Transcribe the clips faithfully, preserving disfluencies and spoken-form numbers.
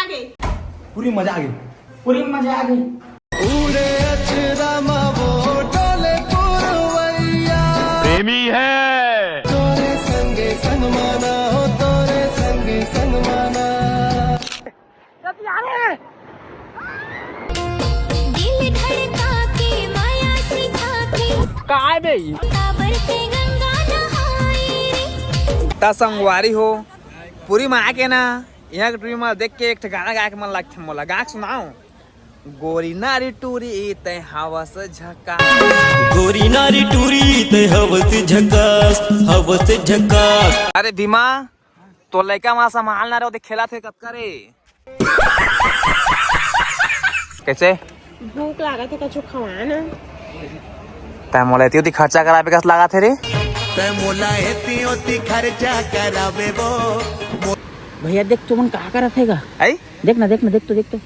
पूरी मजा आ गई। पूरी मजा आ गई। प्रेमी है। का बे? त संगवारी हो, पूरी में आके ना, यहाँ के टीवी में देख के एक ठे गाना गाए के मन लगथे मोला। गा के सुनाओ। गोरी नारी टूरी तै हवस झकास। गोरी नारी टूरी तै हवस झकास, हवस झकास। अरे भीमा, तो लइका वहाँ संभाल ना रहे, खेला थे कतका रे? कैसे? भूख लागत हे, कछु खवा ना। तै मोला एती ओती खर्चा कराबे कस लागत हे रे। तै मोला एती ओती खर्चा कराबे वो। भैया देख, तुमन का करत हे गा? आई? देख ना, देख ना, देख तो, देख तो।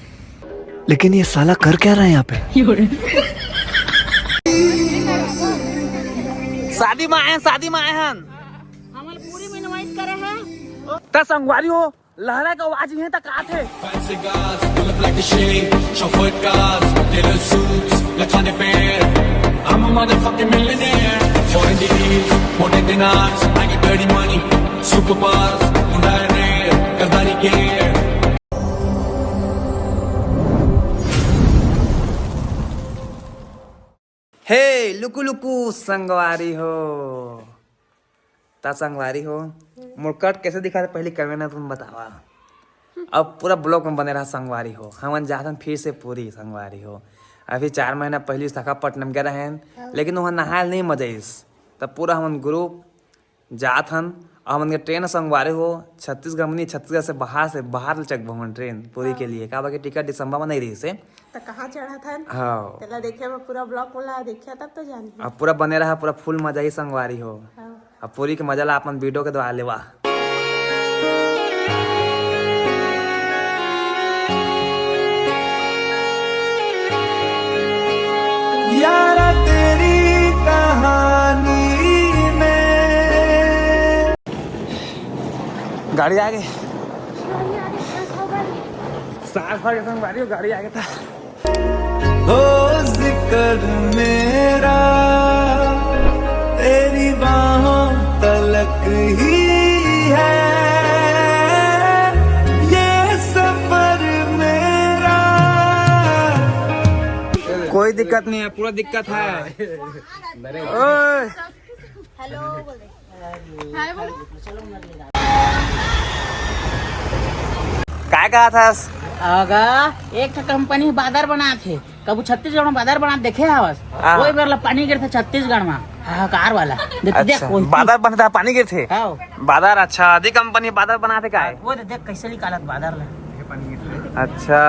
लेकिन ये साला कर क्या रहा है यहाँ पे? शादी में आए हैं, शादी में आए हैं। हमन पूरी में invite करे हैं। त संगवारी हो, लहरा के आवाज इहें तक आत हे। Fancy cars, pull up like a shake, chauffeur cars, tailor suits, लखाने Pay. I'm a motherfucking millionaire, foreign deals, मोटे दिनार्स, I got dirty money, superpowers, मुंडा है rare, करदारी के। हे लुकु लुकु संगवारी हो, त संगवारी हो, मोर कट कैसे दिखा थे पहली comment में तुम बतावा। अब पूरा vlog में बने रहा संगवारी हो। हमन जाथन फिर से पूरी संगवारी हो। अभी चार महीना पहली विशाखापट्टनम गए रहेन, लेकिन वहाँ नहायल नहीं मजा आइस। तब पूरा हमन group जात हन, अउ हमन के ट्रेन संगवारी हो, छत्तीसगढ़ में नहीं, छत्तीसगढ़ से बाहर, से बाहर ले चघबो हमन ट्रेन पूरी के लिए, काबर के टिकट दिसंबर में नहीं रहिस हे। त कहाँ चढ़त हन? हाँ। तेला देखे बर पूरा vlog वाला देखिया तब तो जानही। अब पूरा बने रहा, पूरा full मजा ही संगवारी हो। हाँ। अब पूरी के मजा ला अपन video के द्वारा लेवा। यारा तेरी कहानी में। गाड़ी आ गई। सास भर के संग गाड़ी, गाड़ी आ गया था। हो जिक्र मेरा तेरी बाहों तलक ही है ये सफर मेरा। कोई दिक्कत नहीं है, पूरा दिक्कत है। ओए। हेलो बोल दे। हाय बोलो। काय कहा था? अगा, एक ठो कंपनी बादर बनात हे। कभू छत्तीसगढ़ में बादर बनात देखे हवस? हाँ। वही बेर ला पानी गिरथे छत्तीसगढ़ में, हाहाकार वाला। देख, देख, अच्छा, वही। बादर बनता, पानी गिरथे? हाँ। बादर, अच्छा, आदि कंपनी बादर बनात हे काय? वो दे, देख कैसे निकालत बादर ला। अच्छा,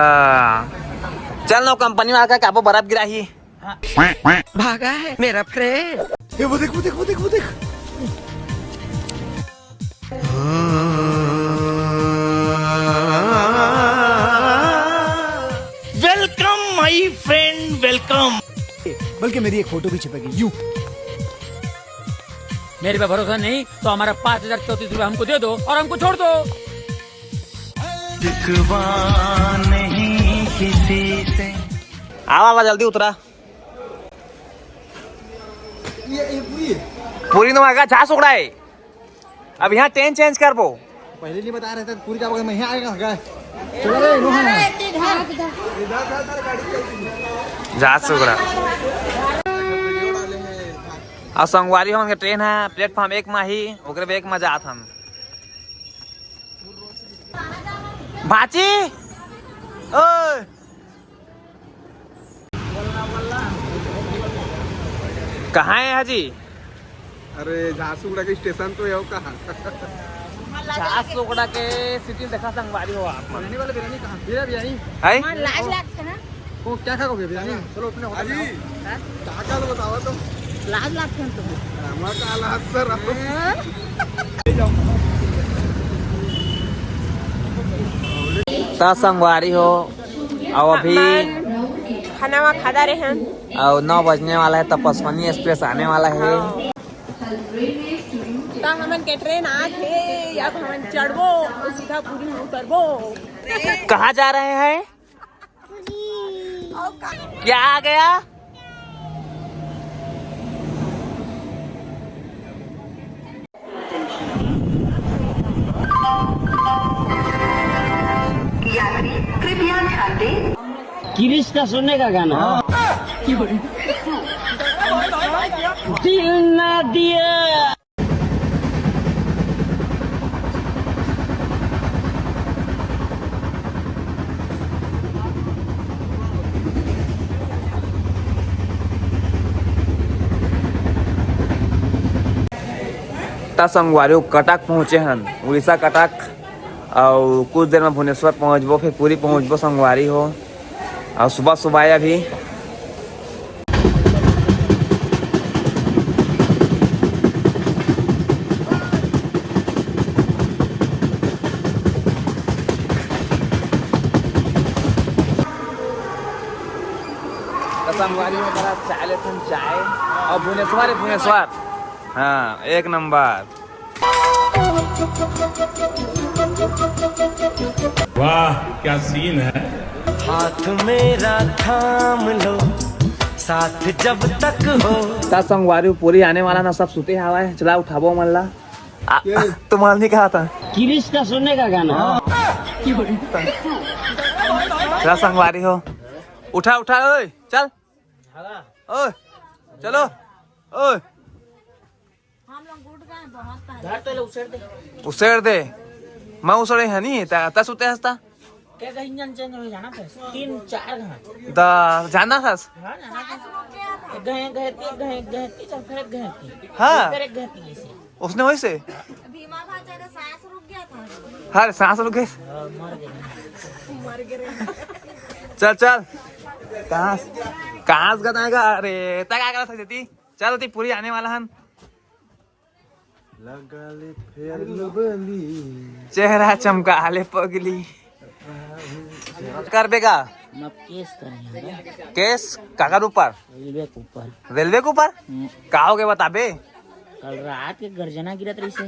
चल ना, कंपनी वाला का काबो बर्फ गिराही। भागा है मेरा फ्रेंड। ये वो देख, वो देख, वो देख, वो देख। Welcome my friend, welcome। बल्कि मेरी एक फोटो भी छपेगी यूं। मेरे पे भरोसा नहीं तो हमारा पाँच हजार चौंतीस रुपया हमको दे दो और हमको छोड़ दो। शिकवा नहीं किसी से। आवा, आवा, जल्दी उतरा। ये, ये पूरी है। पूरी तो मगा छास उकड़ा है। अब यहाँ टेन चेंज करबो। पहले नहीं बता रहे थे, पूरी का बगल में यहाँ आएगा, क्या? चलो रे, नो है। जा सुगरा। आ संगवारी हमन के ट्रेन है, प्लेटफॉर्म एक मा ही, ओकरे एक मा जात हन। भाची, ओए। कहाँ है हाजी? अरे, झारसुगुड़ा के स्टेशन तो है, वो कहाँ? झारसुगुड़ा के सिटी देखा संगवारी हो आप मन। बिरयानी वाला बिरयानी कहाँ? भैया, बिरयानी। है? हाँ, लाज लागथे ना। को क्या खा को भैया? बिरयानी? चलो, अपने होटल में आओ। हाँ? का का तो बतावा तो। लाज लागथे ना तुम्हें। हमारा का लाज सर। ता संगवारी हो, अउ अभी हमन खाना वा खादा रहे हन। अउ नौ बजने वाला है, त पचपनी एक्सप्रेस आने वाला है। हाँ। त हमन के ट्रेन आत हे, अब हमन चढ़बो अउ सीधा पूरी में उतरबो। कहाँ जा रहे हैं? क्या आ गया? यात्री कृपया ध्यान दें। किरिश का सुनने का गाना। दिल ना दिया। त संगवारी हो, कटक पहुँचे हन, उड़ीसा कटक। अउ कुछ देर में भुवनेश्वर पहुँचबो, फिर पुरी पहुँचबो संगवारी हो। अउ सुबह सुबह अभी त संगवारी हो, बड़ा चाय लेथन, चाय। अउ भुवनेश्वर हे, भुवनेश्वर। हाँ, एक नंबर। वाह, क्या सीन है। हाथ मेरा थाम लो, साथ जब तक हो। त संगवारी हो, पुरी आने वाला ना, सब सुते हवय। चला उठाबो मन ला। आ, तुम्हारा नहीं कहा था? किरिश का सुनने का गाना। चला संगवारी हो, उठा उठा, ओए चल, ओए चलो, ओए। हम लोग उठ गए, बहुत पहले। घर तो ले उसेर दे। उसेर दे। मैं उसेरे हनी, ता, ता सुते हस्ता। क्या कहीं इंजन चेंज हो जाना था? तीन चार घंटे। दा, जाना था? हाँ, जाना था। एक घंटे, एक घंटे, एक घंटे, एक घंटे, फिर एक घंटे। हाँ। फिर एक घंटे ऐसे। उसने वही से? भीमा भाचा का सांस रुक गया था। हाँ, सांस रुक गए। हाँ, मर गए। मर गए। चल, चल। कहाँ से, कहाँ से गदाएगा? अरे, तक आ गया था जती। चल, ती पुरी आने वाला हन। लगा ले फेयर लवली। चेहरा चमका ले पगली। करबे का? मैं केस करेंगे। केस काकर ऊपर? रेलवे के ऊपर। रेलवे के ऊपर? हम्म। का हो गए बताबे? कल रात के गर्जना गिरत रही से।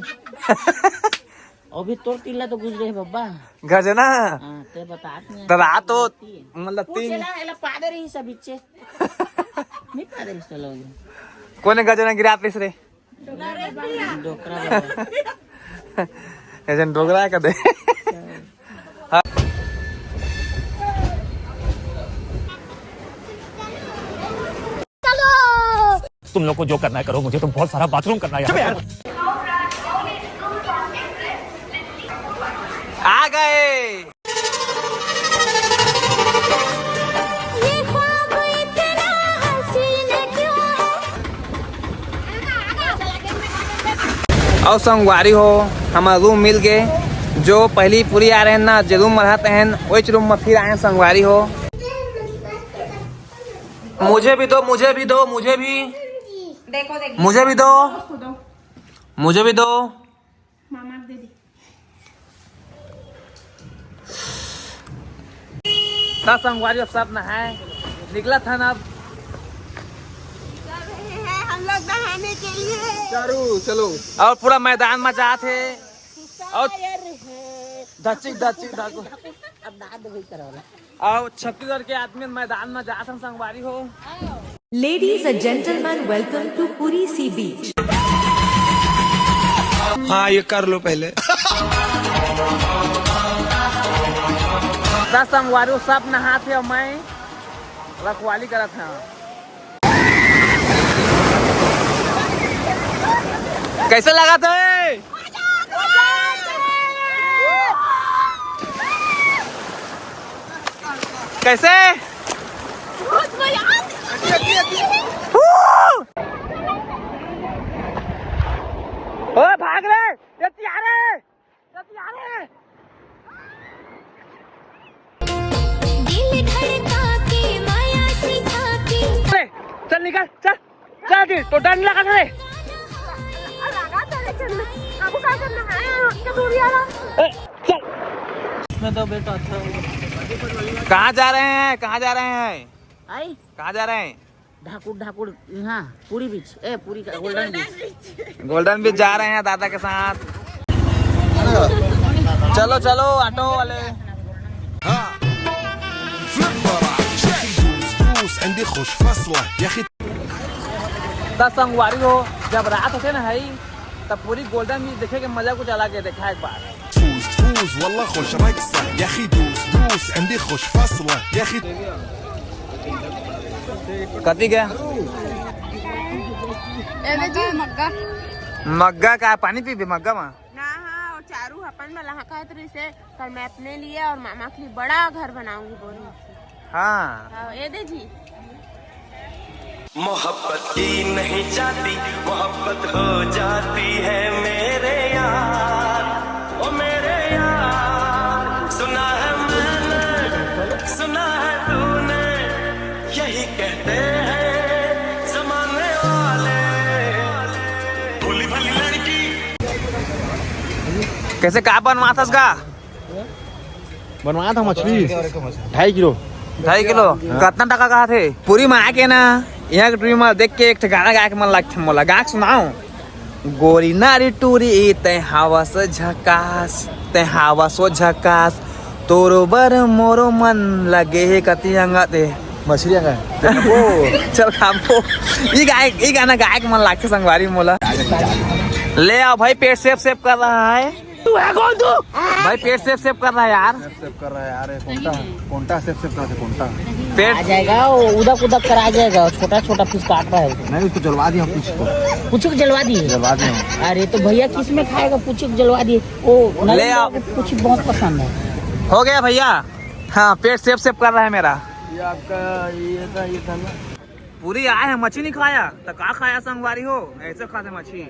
अभी तोर तिल्ला तो गुजरे है बब्बा। गर्जना? हाँ, ते बतात नहीं। तो रात तो, मतलब, पूछ तीन एला, एला पादे रही सब इच्छे। नहीं पादे रही से लोग। कोने गर्जना गिरात रही रे? डोकरा बाबा। ऐसे डोकरा का दे। हाँ। तुम लोग को जो करना है करो, मुझे तो बहुत सारा बाथरूम करना है यार। आ गए। अउ संगवारी हो, हमारा रूम मिल गए। जो पहली पुरी आ रहे हैं ना, जो रूम में रहते हैं, वही रूम में फिर आए हैं संगवारी हो। मुझे भी दो, मुझे भी दो, मुझे भी। देखो, देखो। मुझे भी दो। उसको दो। मुझे भी दो। मामा को दे दे। त संगवारी, अब सब नहाए निकला था ना, अब हम लोग नहाने के लिए। चारू, चलो। और पूरा मैदान में जात हे। और धचिक, धचिक, धचिक। अब दाद वही करवाला। अउ छत्तीसगढ़ के आदमी मैदान में जात हन संगवारी हो। Ladies and gentlemen, welcome to Puri Sea Beach. हाँ, ये कर लो पहले। त संगवारी हो, सब नहात हे अउ मैं रखवाली करत हंव। कैसे लगा था? कैसे? बहुत मजा आ ओ, भाग रे, ये तियारे। दिल धड़का के माया सिखा के। चल, चल निकल, चल, चल दी, तो डंड लगा दे। अब क्या करना है? उसका दूर यार। ए, चल। मैं तो बेटा अच्छा हूँ। कहाँ जा रहे हैं? कहाँ जा रहे हैं? आई? कहाँ जा रहे हैं? ढाकुर, ढाकुर, यहाँ पुरी बीच, ए, पुरी का, गोल्डन बीच। गोल्डन बीच जा रहे हैं दादा के साथ। चलो, चलो, ऑटो वाले। خوش فصله يا اخي. त संगवारी हो, जब रात होथे ना हई, तब पूरी Golden Beach देखे के मजा कुछ अलग है. देखा एक बार. فوز فوز والله خوش رقصه يا اخي, دوس دوس عندي خوش فصله يا اخي. कति गया? मग्गा, मग्गा. मग्गा का पानी पीबे मग्गा मा? ना, हाँ, वो चारू अपन में लहकात रहिसे, कल मैं अपने लिए और मामा के लिए बड़ा घर बनाऊंगी बोली. हाँ. हाँ, ये दे जी. मोहब्बत की नहीं जाती, मोहब्बत हो जाती है मेरे यार, ओ मेरे यार. सुना है मैंने, सुना है तूने, यही कहते हैं जमाने वाले. भोली भाली लड़की. कैसे का बनवाथस गा? बनवाया था मछली ढाई किलो. ढाई किलो? हाँ. कितना टका कहा थे? पूरी मा आके ना, यहाँ के टूरी मा देख के एक ठे गाना गाए के मन लागथे मोला. गा के सुनाओ. गोरी नारी टूरी, तै हावस झकास, तै हावस ओ झकास, तोरो बर मोरो मन लगे हे कति अंगा ते. मछली अंगा. चल खाबो. ई गाए, ई गाना गाए के मन लागथे संगवारी मोला. ले आओ भाई, पेट सेप सेप कर रहा है. तू है कौन तू? भाई पेट सेप सेप कर रहा है यार. सेप कर रहा है यार, ये कोंटा, कोंटा सेप सेप कर रहा है, कोंटा. पेट आ जाएगा, वो उदक उदक कर आ जाएगा, छोटा छोटा पीस काट रहा है. नहीं, उसको जलवा दिया, पूछ को. पूछू को जलवा दिए? जलवा दिया. अरे तो भैया किस में खाएगा, पूछू को जलवा दिए. ओ ले नरेंद्र आओ. बाबू को पूछू बहुत पसंद है. हो गया भैया. हाँ, पेट सेप सेप कर रहा है मेरा. ये आपका, ये था, ये था ना. पूरी आए हैं, मछली नहीं खाया तो का खाया संगवारी हो, ऐसे खाते मछली.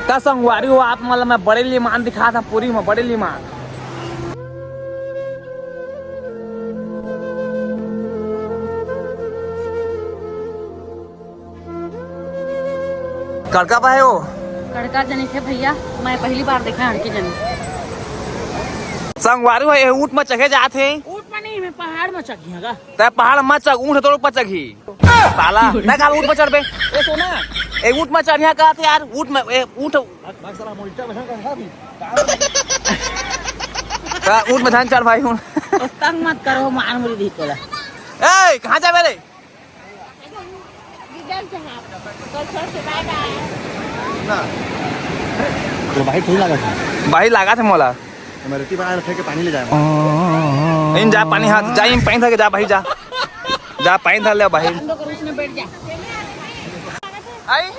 त संगवारी हो, आप मन ल मैं बड़े लीमान दिखात हंव, पूरी म बड़े लीमान. कड़का पाए हो? कड़का जनी थे भैया, मैं पहली बार देखा हड़की जनी. संगवारी हो, ये ऊंट म चघे जात हे. ऊंट म नहीं, मैं पहाड़ म चघी हंव गा. तै पहाड़ म चघ, ऊंट तोर ऊपर चघी. साला, मैं कहा ऊंट में चढ़ बे. ए सोना, ए ऊंट में चढ़, यहाँ कहा थे यार, ऊंट में, ए ऊंट. भाग, भाग साला, मोर इट्टा में का अभी. का ऊंट में धान चढ़ भाई हूँ. तंग मत करो, मार मुरी दी तोला. ए, कहाँ जाबे रे? तो भाई थोड़ी लागत है. भाई लागत है मोला. मैं रेती बना के फेंक के पानी ले जाएगा. इन जा पानी हाथ, जा इन पानी धर के जा भाई जा. जा पानी धर ले भाई. हम लोग उसमें बैठ जा. आई.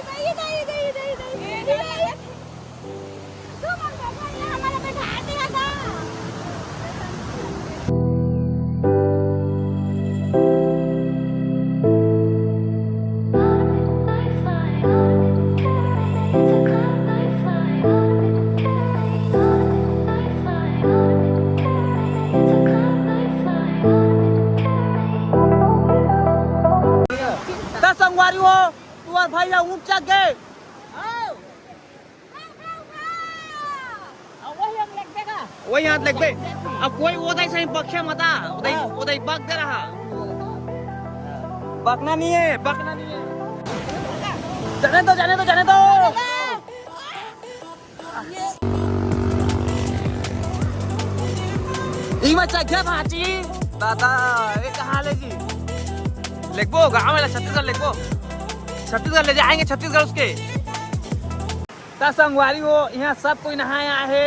त संगवारी हो, तू और भाई ऊंट चक गए. वही हाथ लगबे. अब कोई ओदई सही बक्खे मता, ओदई, ओदई बक दे रहा. बकना नहीं है, बकना नहीं है. जाने दो, जाने दो, जाने दो. ई में चघे भांची. दादा, ये कहाँ ले जी? लेगबो, गाँव वाला छत्तीसगढ़ लेगबो. छत्तीसगढ़ ले जाएंगे, छत्तीसगढ़ उसके. त संगवारी हो, यहाँ सब कोई नहाए आए हे,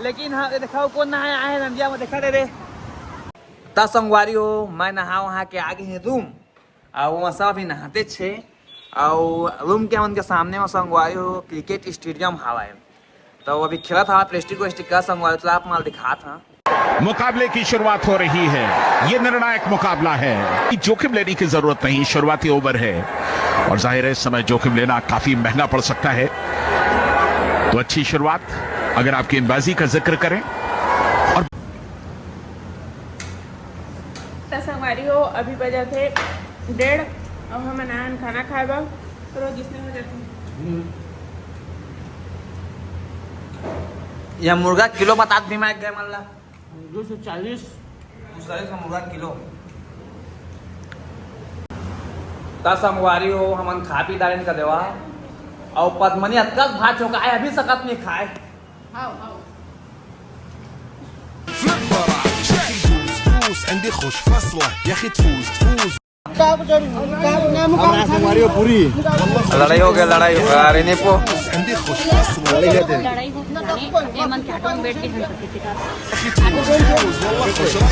लेकिन हाँ, ये देखो कौन नहाए आए हे नदिया में, देखा दे रे. त संगवारी हो, मैं नहा वहा के आ गे हे रूम, अउ वो सब अभी नहाते छे, अउ रूम के मन के सामने में संगवारी हो क्रिकेट स्टेडियम हवा है, तो अभी खेलत हवा प्रेस्टिक वेस्टिक का संगवारी, तो आप माल दिखात हाँ. मुकाबले की शुरुआत हो रही है। ये निर्णायक मुकाबला है। जोखिम लेने की जरूरत नहीं, शुरुआती ओवर है और जाहिर है इस समय जोखिम लेना काफी महंगा पड़ सकता है। तो अच्छी शुरुआत। अगर आप गेंदबाजी का जिक्र करें और त संगवारी हो, अभी बजत हे डेढ़, अब हमन आन खाना खाए बर, रोज इसने हो जाथे। यह मुर्गा किलो बतात भी मैं गए मन ला। दो सौ चालीस। दो सौ चालीस का मुर्गा किलो। त संगवारी हो, हमन खा पी डारेन का देवा। अउ पद्मनी अतका भात चोकाए, अभी सकत नहीं खाए। हाव, हाव। عندي خوش فصلة يا أخي، تفوز تفوز. लड़ाई हो गया, लड़ाई हो गया। अरे नहीं पो। عندي خوش فصلة. लड़ाई होती है, ये मन के ऑटो में बैठ के हम करते थे।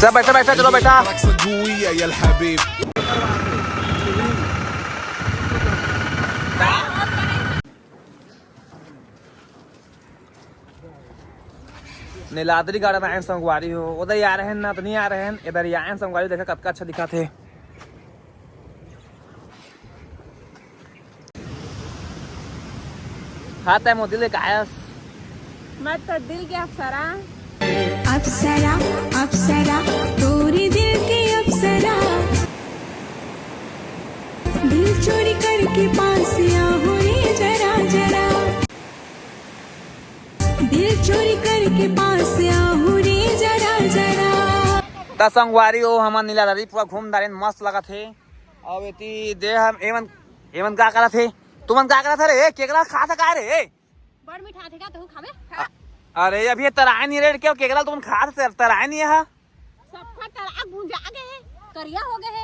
सब बैठा, बैठा, चलो बैठा. रक्सة قوية يا الحبيب. नीलाद्री गार्डन आए संगवारी हो, उधर ही आ रहे हैं ना, तो नहीं आ रहे हैं, इधर ही आए हैं संगवारी, देखा कतका अच्छा दिखा थे। हाँ, तै मोर दिल के कायस। मैं तो दिल के अप्सरा। अप्सरा, अप्सरा, तोरे दिल के अप्सरा। दिल चोरी करके पास आहो रे जरा जरा। दिल चोरी करके पास आहो रे जरा जरा। त संगवारी हो, हमन नीलाद्री पूरा घूम डारेन, मस्त लगत हे। अउ एती दे हम एमन, एमन का करत हे? तुमन का करत हे रे? ए, केकरा खात हे का रे? ए? बड़ मिठा थे का तहू खाबे? अरे, अभी ये तराए नहीं रे, क्या केकरा तुमन खात हे? तराए नहीं है? सब फर तरा भुंजा गए हे, करिया हो गए हे।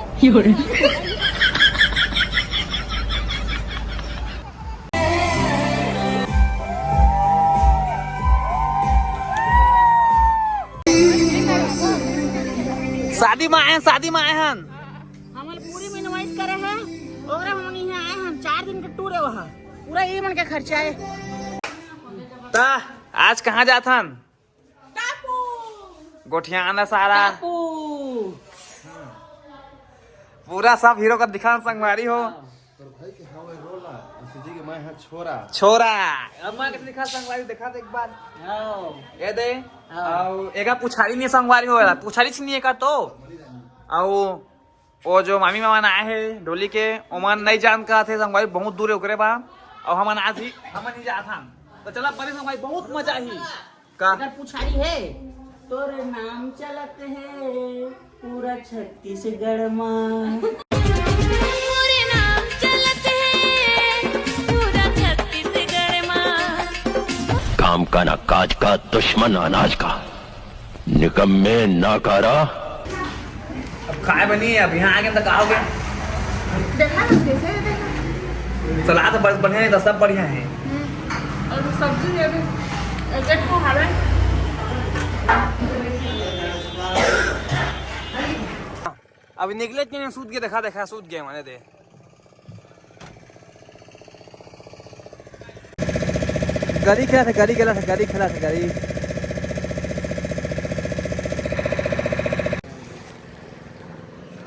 शादी में आए हैं, शादी में आए हैं। हमन पूरी में इनवाइट करे हैं, ओकरे हमन यहाँ आए हैं, चार दिन के टूर है वहाँ, पूरा ये मन के खर्चा है। ता आज कहाँ जात हन? टापू। गोठियाना सारा। टापू। पूरा सब हीरो का दिखान संगवारी हो। तोर भाई के हवे रोला, सीजी के मैं हा छोरा। छोरा। अब मैं कैसे दिखा संगवारी, दिखा दे एक बार। आओ। ये दे। हाँ। आओ, एका पुछारी नहीं संगवारी हो रहा, पुछारी छी नहीं एका तो। आओ, वो जो मामी मामा ना आए हैं डोली के, ओमन नहीं जान का थे संगवारी, बहुत दूर है ओकरे बा। और हमन आज ही, हमन ही जात हन। तो चला बने संगवारी, बहुत मजा ही। का? एकर पुछारी है, तोर नाम चलत है पूरा छत्तीसगढ़ मा। तोर नाम चलत है पूरा छत्तीसगढ़ मा। काम का ना काज का, दुश्मन अनाज का, निकम्मे नाकारा। अब खाए बनी है, अब यहाँ आके तो खाओगे। देखा ना कैसे है, देखा। सलाद बस बढ़िया है, तो सब बढ़िया है। हम्म। और सब्जी है भी, एक को खा ले। अभी निकले कि नहीं, सूत के देखा, देखा, सूत गए माने दे। गरी खेला थे, गरी खेला थे, गरी खेला थे, गरी।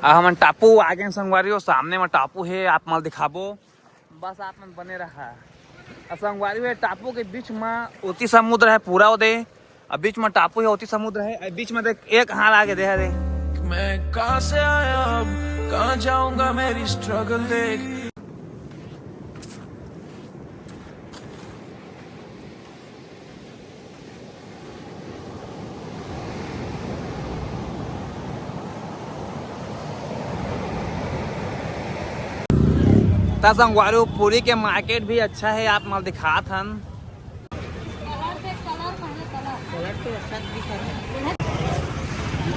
आ हमन टापू आगे संगवारी हो, सामने में टापू है, आप मन दिखाबो, बस आप मन बने रहा। आ संगवारी हो, टापू के बीच में ओती समुद्र है पूरा, वो दे अब बीच में टापू है, ओती समुद्र है। अब बीच में देख, एक हाल आगे दे रे। मैं कहाँ से आया, अब कहाँ जाऊंगा, मेरी स्ट्रगल देख। त संगवारी हो, पुरी के मार्केट भी अच्छा है, आप मन दिखात हन।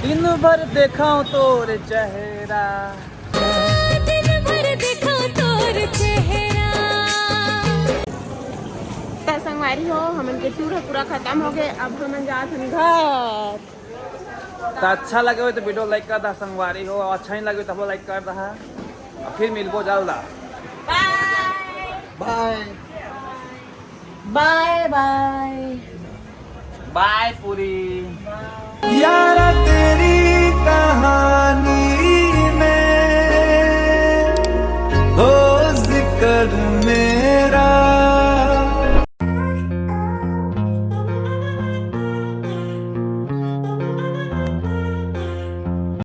दिन भर देखाओ तोर चेहरा। दिन भर देखाओ तोर चेहरा। त संगवारी हो, हमन के टूर ह पूरा खत्म हो गए, अब हमन जात हन घर। त अच्छा लगे हो तो वीडियो लाइक कर दा संगवारी हो, और अच्छा नहीं लगे तो लाइक कर दा। और फिर मिलबो जल्द। बाय। बाय। बाय बाय। बाय पुरी।